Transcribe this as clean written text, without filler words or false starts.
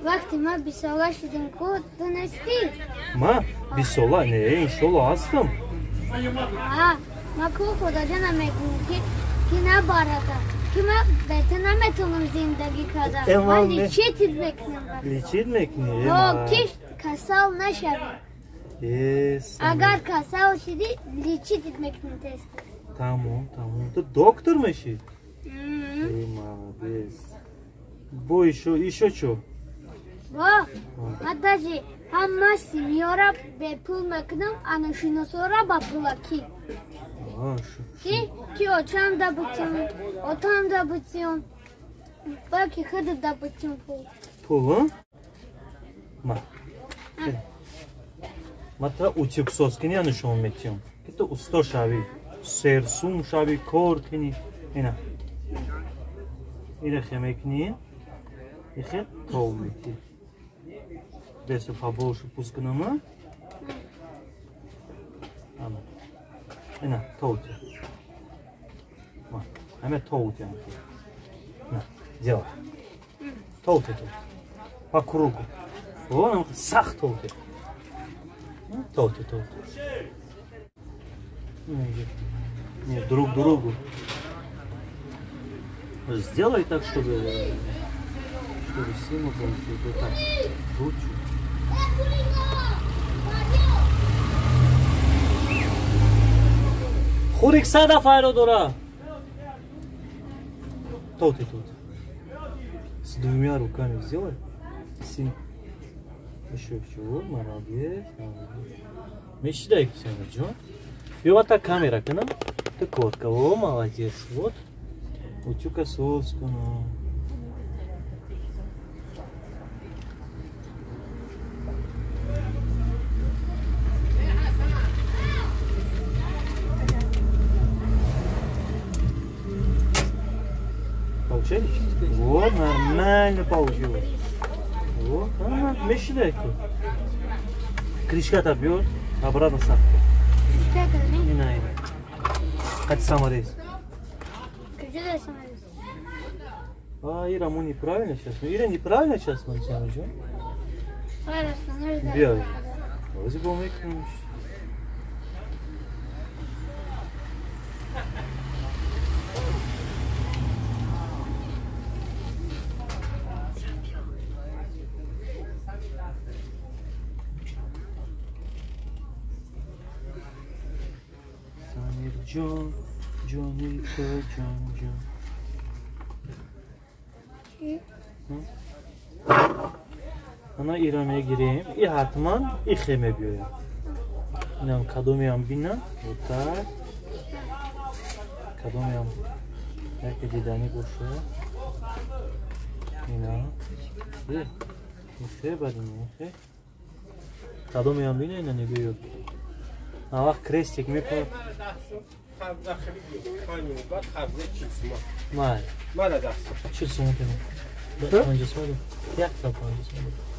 Вақти ма 20 сола шудем, ку ту нестӣ? Ма 20 сола? Не, иншолло ҳастам. Ма ку худоҷона мегӯм, ки набарада, ки ма бе ту наметавонам зиндагӣ кардан. Ман лечить мекунам. Лечить мекунӣ? Ки касал нашавӣ. Агар касал шудӣ, лечить мекунам тест. Тамом, тамом. Ту доктор мешӣ? Эй, молодец. Бо ещё чё? Бо, ма даже ҳама семьёра бепул мекунам, ана шиносора ба пулакӣ. Ки очам да бутём, отам да бутём, баки худат да бутём пул. Пул, ма. Ма тра утюгсоз кини нишон метиём. Ки ту усто шавӣ, серсум шавӣ, кор кунӣ. Ина. Ира хе мекунӣ, ихе тов метӣ. Десто побольше пусть кунам. Ана. Ина, тов ти. Ма, ҳаме тов ти. На, делай. Тов ти, тов. По кругу. О, сахт тов ти. Тов ти, тов ти. Нет, друг другу. Сделай так, чтобы сильно получилось. Вот так. Кручу. Хурик сада файро дора. Тот и тут. С двумя руками сделай. Син. Еще чего? Молодец. Мечтай, Джон. И вот так камера, к нам. Ты котка. О, молодец. Вот. Утюка соску. Получилось? Вот, нормально получилось. Вот, мешай. Крышка-то бьет, обратно сам. Не надо. Хоть саморез. А, Ира, мы неправильно сейчас. Ира неправильно сейчас, мы саморез. Белый. Джон, Джоника, Джон, Джон. Ана Ира мегирем, и ҳатман ихе мебиёям. Инам кадомеам бинам, вот так. Кадомеам яке диданӣ боша. Ина. Ихе бадин, ихе. Кадомеам бина, ина небиёд. А вақт крестик мепо. Май. Мара даст. 40 сом кунем. 50 сом. Як та 50 сом.